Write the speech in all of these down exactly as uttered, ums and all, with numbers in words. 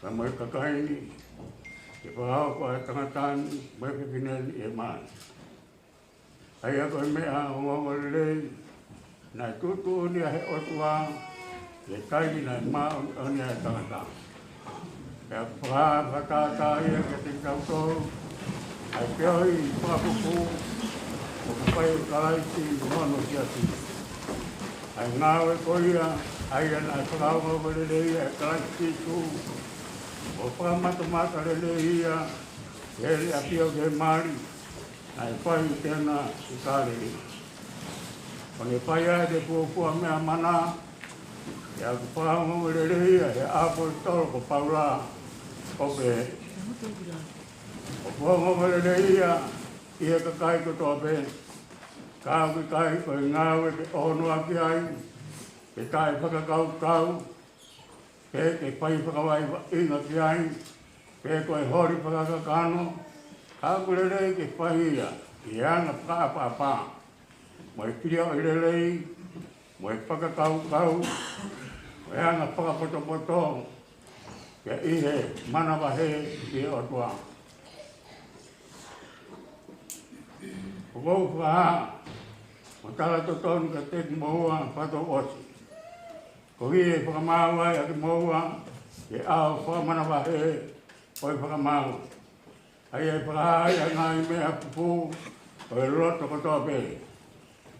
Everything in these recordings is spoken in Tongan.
Ka mo e kakai ni, ke fakahoko ʻa e tangata ni mo e fefine ni ʻi he mali. ʻA ia ko e meʻa ongoongolelei naʻe tuʻutuʻuni ʻe he ʻOtua ʻi he taimi naʻe māʻoniʻoni ai e tangata. Pea ʻoku fakahā fakatātā ia kiate kitautolu ʻa e feohi fakapupū ʻoku fai ʻe Kalaisi mo hono siasi. ʻA e ngāue ko ia ʻa ia naʻe fakaongoongoleleiʻi ʻe Kalaisi Sīsū, ʻo fakamatamata lelei ia ʻi heʻene ʻafio ki he mali, naʻe fai ʻi Kena ʻi Kāleli. ʻO ne fai ai ʻa e fuofua meʻa mana, pea ʻoku fakaongoongoleleiʻi ia ʻe he ʻaposetolo ko Paula, ʻo pehē: ʻOku ongoongolelei ia ʻi he kakai kotoa pē, ka ʻoku ʻikai ko e ngāue ke ʻohonoaki ai, pe taʻefakakaukau, pe ke fai fakavaivaiʻinga ki ai, pe ko e holi fakakakano, ka ʻoku lelei ke fai ia ʻi he anga fakaʻapaʻapa, mo e filioʻi lelei, mo e fakakaukau, mo e anga fakapotopoto, pea ʻi he manavahē ki he ʻOtua. ʻOku ou fakahā mo tala totonu kiate kimoua, fātau ʻosi, koeʻuhi ʻe fakamaau ai ʻa kimoua ʻi he ʻao fakamanavahē ʻo e fakamaau, ʻa ia ʻe fakahā ai ʻa e ngaahi meʻa fufū ʻo e loto kotoa pē.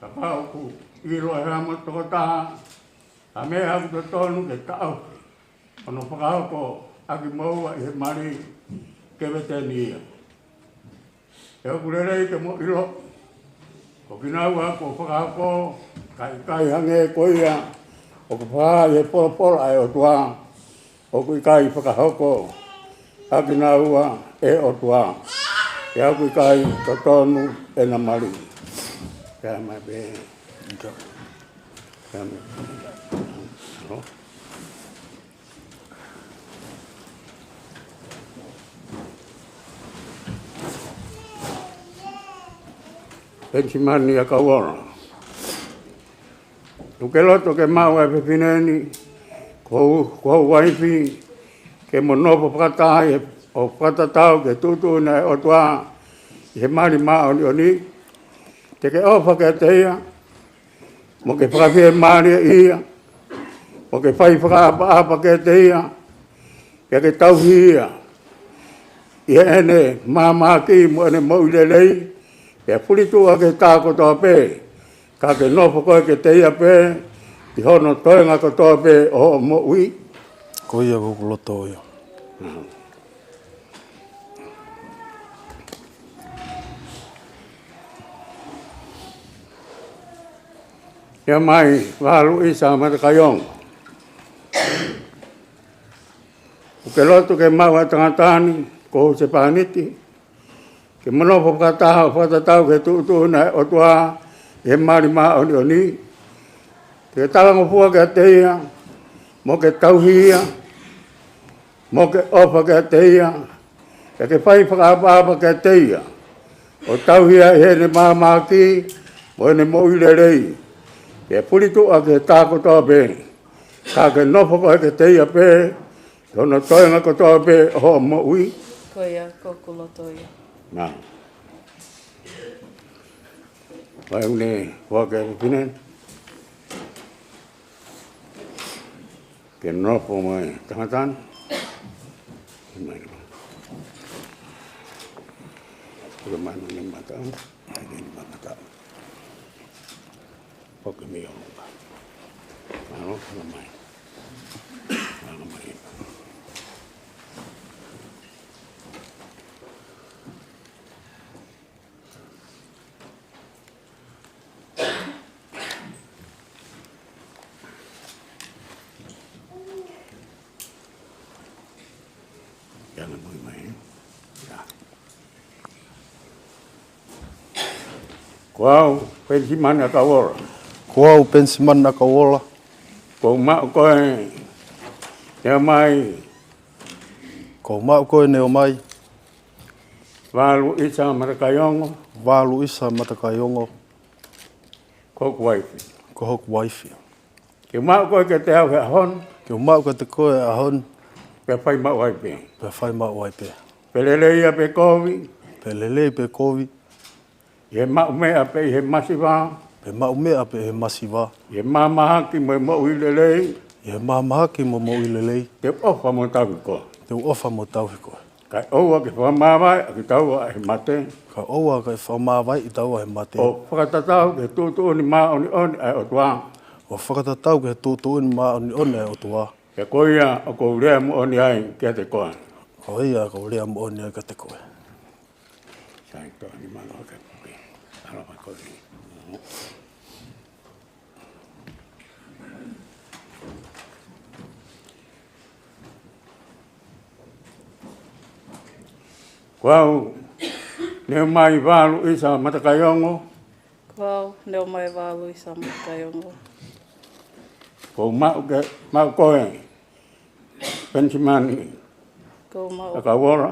Kapau ʻoku ʻilo ʻe hamou tokotaha ha meʻa ʻoku totonu ke taʻofi hono fakahoko ʻa kimoua ʻi he mali, ke veteni ia. He ʻoku lelei ke mou ʻilo, ko kinaua kuo fakahoko, ka ʻikai hangē ko ia ʻoku fakahā ʻi he folofola ʻa e ʻOtua, ʻoku ʻikai fakahoko ʻa kinaua ʻe he ʻOtua, pea ʻoku ʻikai totonu ʻena mali. Pea mai pē. Pea mai pē. Penisimani ʻAkauola. ʻOku ke loto ke maʻu ʻa e fefine ni ko ho, ko ho uaifi, ke mo nofo fakataha ʻo fakatatau ki he tuʻutuʻuni ʻa e ʻOtua ʻi he mali māʻoniʻoni? Te ke ʻofa kiate ia, mo ke fakafiemālieʻi ia, mo ke fai fakaʻapaʻapa kiate ia, pea ke tauhi ia ʻi heʻene māmāki mo ʻene moʻui lelei, pea fulituʻa ki he tā kotoa pē, ka ke nofo koe kiate ia pē ʻi hono toenga kotoa pē ʻo hoʻo moʻui? Ko ia ko hoku loto ia. Ia mai, Vaha Luʻisa Matakaiongo. ʻOku ke loto ke maʻu ʻa e tangata ni ko ho husepāniti, ke mo nofo fakataha ʻo fakatatau ki he tuʻutuʻuni ʻa e ʻOtua ʻi he mali māʻoniʻoni? Te ke talangofua kiate ia, mo ke tauhi ia, mo ke ʻofa kiate ia, pea ke fai fakaʻapaʻapa kiate ia, ʻo tauhi ia ʻi heʻene māmāki mo ʻene moʻui lelei, pea fulituʻa ki he tā kotoa pē, ka ke nofo koe kiate ia pē ʻi hono toenga kotoa pē ʻo hoʻo moʻui? Ko ia ko hoku loto ia. Nā. Vai une, fua ke fefine. Ke nofo mai tangata ni. Mai. Ke mai ni mata. Ai, ke ni mata. Poke mi o. Ano, ano mai. Ano mai. Ia, na mui mai. Ia. Ko au, Penisimani ʻAkauola. Ko au, Penisimani ʻAkauola. Kuo u maʻu koe, Neomai. Kuo u maʻu koe, Neomai. Vaha Luʻisa Matakaiongo. Vaha Luʻisa Matakaiongo. Ko hoku uaifi. Ko hoku uaifi. Ke maʻu koe kiate au he ʻaho ni. Ke u maʻu kiate koe he ʻaho ni. Pea fai maʻu ai pē. Pea fai maʻu ai pē. Pe lelei ia pe kovi. Pe lelei pe kovi. ʻI he maʻu meʻa pe ʻi he masiva. Pe maʻu meʻa pe ʻi he masiva. ʻI he mahamahaki mo e moʻui lelei. ʻI he mahamahaki mo e moʻui lelei. Te u ʻofa mo tauhi koe. Te u ʻofa mo tauhi koe. Kae ʻoua ke fakamāvae ʻa kitaua ʻe he mate. Kae ʻoua ke fakamāvae kitaua ʻe he mate. ʻO fakatatau ki he tuʻutuʻuni māʻoniʻoni ʻa e ʻOtua. ʻO fakatatau ki he tuʻutuʻuni māʻoniʻoni ʻa e ʻOtua. Pea ko ia ʻoku ou lea moʻoni ai kiate koe. Ko ia ʻoku ou lea moʻoni ai kiate koe. Sai, toʻa ni mano ke puke. Alo ma koe. Ko au, Neomai Valu ʻIsa Matakaiongo. Ko au, Neomai Valu ʻIsa Matakaiongo. Ko u maʻu ke, maʻu koe, Penisimani. Ko u maʻu. ʻAkauola.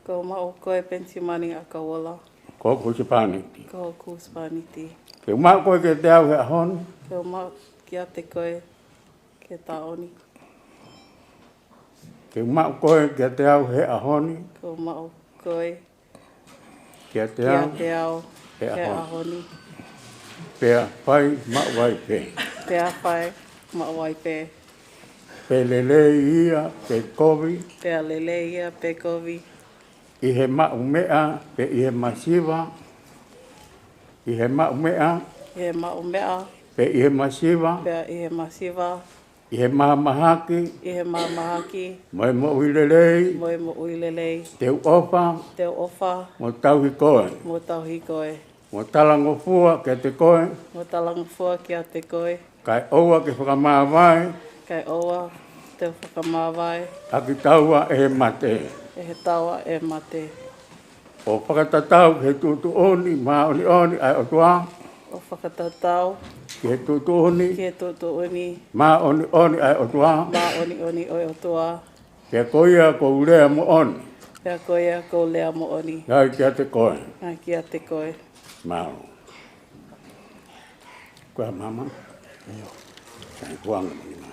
Ko u maʻu koe, Penisimani ʻAkauola. Ko hoku husepāniti. Ko hoku husepāniti. Ke u maʻu koe kiate au he ʻaho ni. Ke u maʻu kiate koe he taʻu ni. Ke u maʻu koe kiate au he ʻaho ni. Ke u maʻu koe kiate au kiate au he he ʻaho ni. ʻAho ni. Pea fai maʻu ai pē. Pea fai maʻu ai pē. Pe lelei ia pe kovi. Pea lelei ia pe kovi. ʻI he maʻu meʻa pe ʻi he masiva. ʻI he maʻu meʻa. ʻI he maʻu meʻa. Pe ʻi he masiva. Pea ʻi he masiva. ʻI he mahamahaki. ʻI he mahamahaki. Mo e moʻui lelei. Mo e moʻui lelei. Te u ʻofa. Te u ʻofa. Mo tauhi koe. Mo tauhi koe. Mo talangofua kiate koe. Mo talangofua kiate koe. Kae ʻoua ke fakamāvae. Kae ʻoua te u fakamāvae. ʻA kitaua ʻe he mate. ʻE he taua ʻe he mate. ʻO fakatatau ki he tuʻutuʻuni māʻoniʻoni ʻa e ʻOtua. ʻO fakatatau ki he tuʻutuʻuni ki he tuʻutuʻuni māʻoniʻoni ʻa e ʻOtua. Māʻoniʻoni ʻo e ʻOtua. Pea ko ia ʻoku ou lea moʻoni. Pea ko ia ʻoku ou lea moʻoni. Ai kiate koe. Ai kiate koe. Mālō. Ko e mama. Sai kuanga mo ni ma.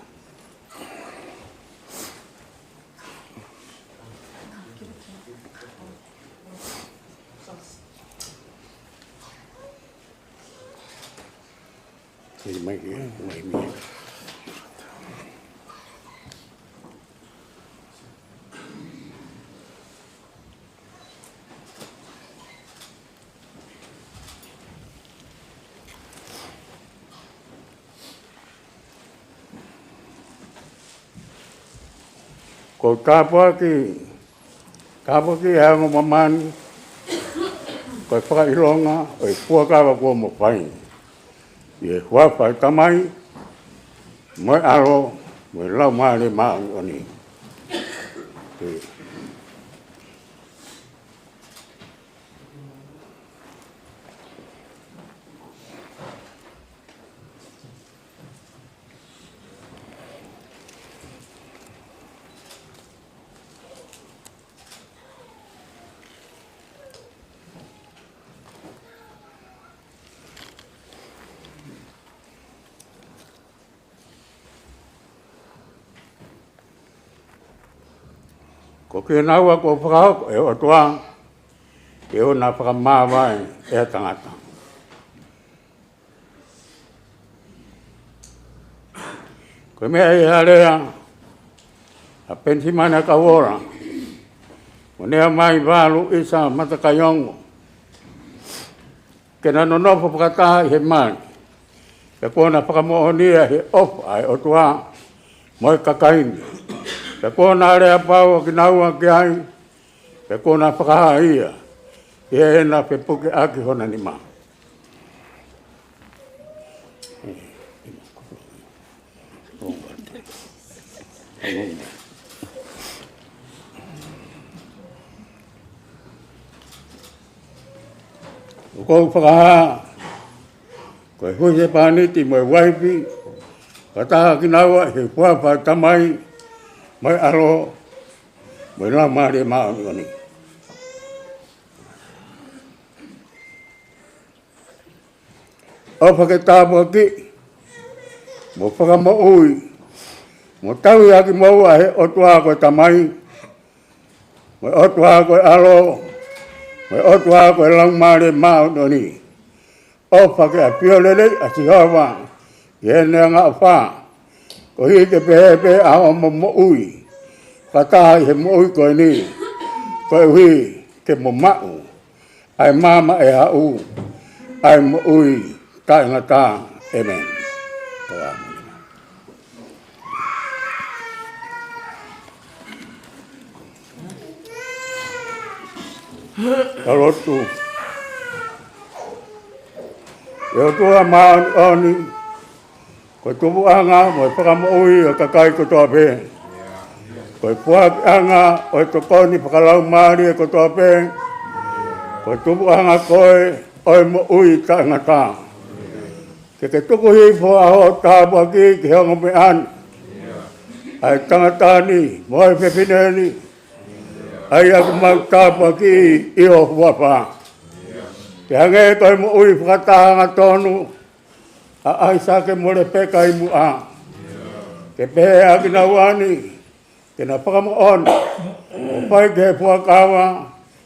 Sai mai ki, mai mi. Ko e tāpuaki, tāpuaki ʻa e ongo māmani, ko e fakaʻilonga ʻo e fuakava kuo mo fai. ʻI he huafa ʻo e Tamai, mo e ʻAlo, mo e Laumālie Māʻoniʻoni. Ko kinaua kuo fakahoko ʻe he ʻOtua ke ʻoua naʻa fakamāvae ʻe ha tangata. Ko e meʻa ʻi he lea ʻa Penisimani ʻAkauola mo Neomai Valu ʻIsa Matakaiongo, ke na nonofo fakataha ʻi he mali, pea kuo na fakamoʻoni ia he ʻofa ʻa e ʻOtua mo e kakai ni, pea kuo na lea pau ʻa kinaua ki ai, pea kuo na fakahā ia ʻi heʻena fepukeʻaki hona nima. ʻOku ou fakahā ko e husepāniti mo e uaifi, fakataha kinaua he huafa ʻo e Tamai, mo e ʻAlo, mo e Laumālie Māʻoniʻoni. ʻOfa ke tāpuakiʻi mo fakamoʻui Mo tauhi ʻa kimoua ʻe he ʻOtua ko e Tamai, mo e ʻOtua ko e ʻAlo, mo e ʻOtua ko e Laumālie Māʻoniʻoni. ʻOfa ke ʻafio lelei ʻa Sihova ʻi heʻene angaʻofa, koeʻuhi ke pehē pē ʻa hoʻomo moʻui fakataha ʻi he moʻui ko eni, koeʻuhi ke mo maʻu ʻa e maama ʻe haʻu, ʻa e moʻui taʻengata. ʻĒmeni. Ka lotu. ʻE ʻOtua māʻoniʻoni, ko e tupuʻanga mo e fakamoʻui ʻo e kakai kotoa pē. Ko e foakiʻanga ʻo e tokoni fakalaumālie kotoa pē. Ko e tupuʻanga koe ʻo e moʻui taʻengata. Ke ke tuku hifo ʻa hoʻo tāpuaki ki he ongo meʻa ni, ʻa e tangata ni mo e fefine ni, ʻa ia ʻoku mau tāpuakiʻi ʻi ho huafa. Ke hangē ko e moʻui fakataha hangatonu ʻa ʻAisake mo Lefeka ʻi muʻa. Ke pehē ʻa kinaua ni, ke na fakamoʻoni ʻo fai ki he fuakava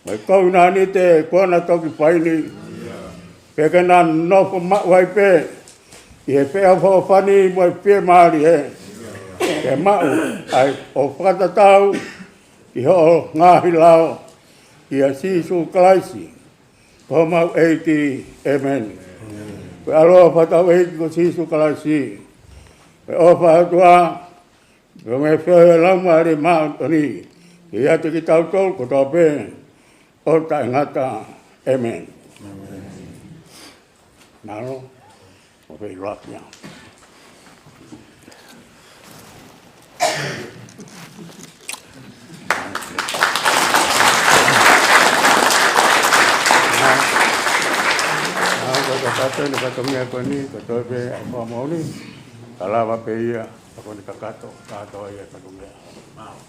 mo e kovinānite kuo na toki fai ni. Pea ke na nofo maʻu ai pē ʻi he feʻofoʻofani mo e fiemālie, ke maʻu ai ʻo fakatatau ʻi hoʻo ngaahi lao, ʻia Sīsū Kalaisi ko homau ʻEiki. ʻĒmeni. Ko e ʻaloʻofa ʻa hotau ʻEiki ko Sīsū Kalaisi, ko e ʻofa ʻa e ʻOtua, ko e feohi ʻa e Laumālie Māʻoniʻoni, ke ʻiate kitautolu kotoa pē ʻo taʻengata. ʻĒmeni. Mālō. ʻO pē ʻi loa pia. Ko e kakato eni ʻa e fatongia ko eni, ko e toe pē ʻa e fakamoʻoni, ka lava pē ia, ka ko eni kakato, kakato ia ʻa e fatongia. Mālō.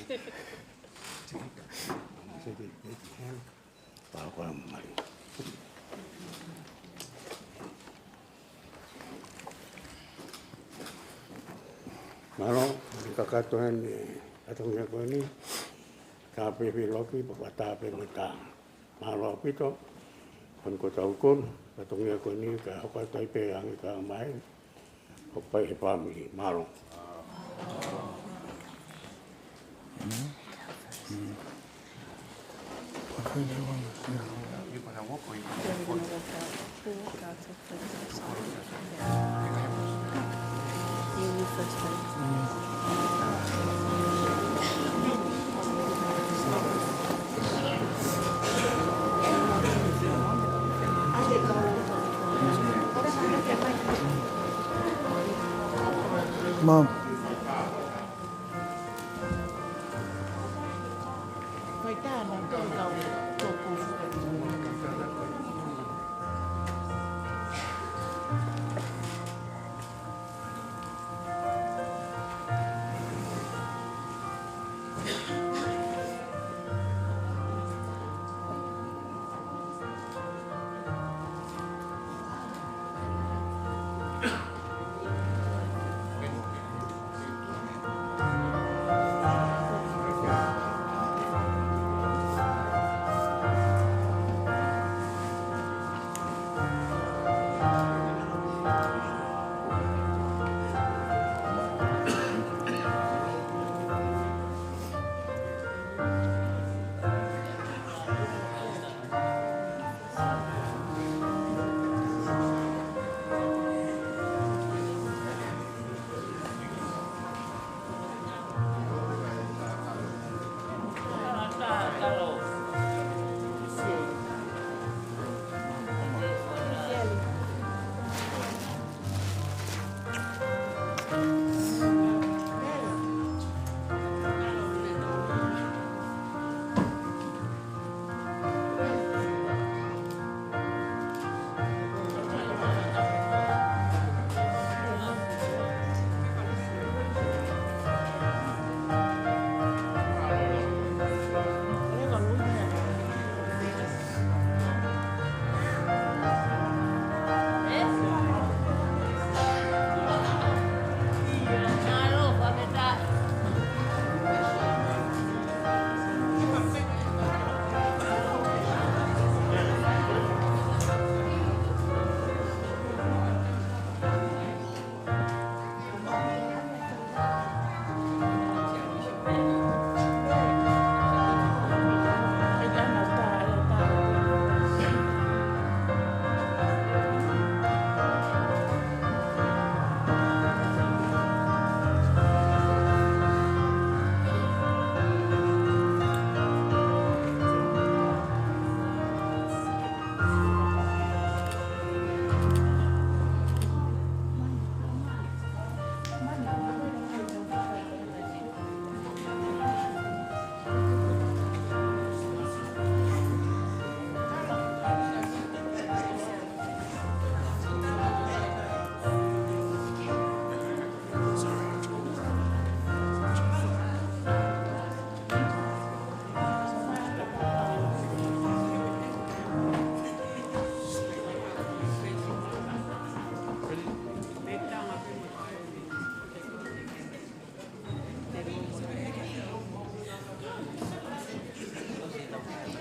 Paloka mali. Mālō, ʻi he kakato eni ʻa e fatongia ko eni, tā pē feʻiloaki, pea tā pē mo e tā. Mālō ʻaupito, ko eni ko e taukun, fatongia ko eni, ka hoko atu ai pē ange ka mai, ʻo pai he fāmili, mālō. Mom.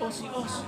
ʻOsi, ʻosi.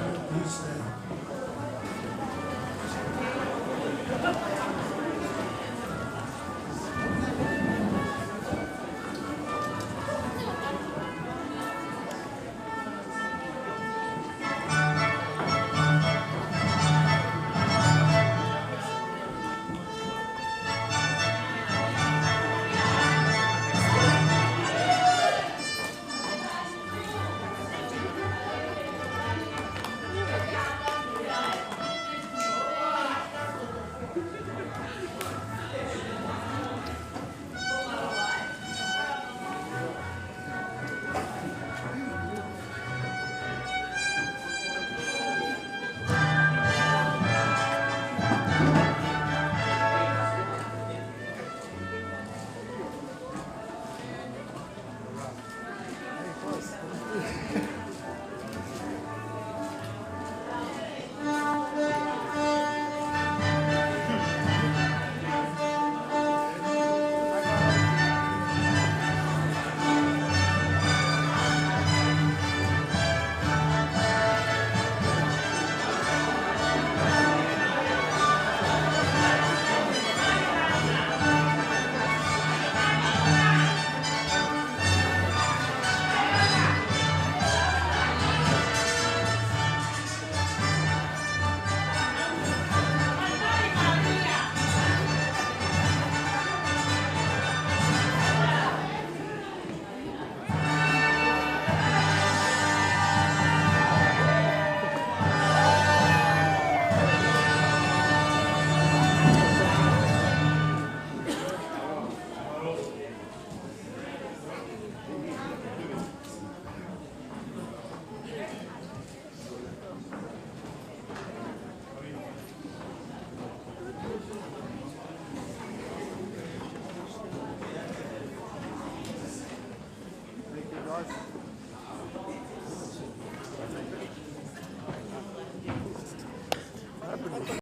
Please stand.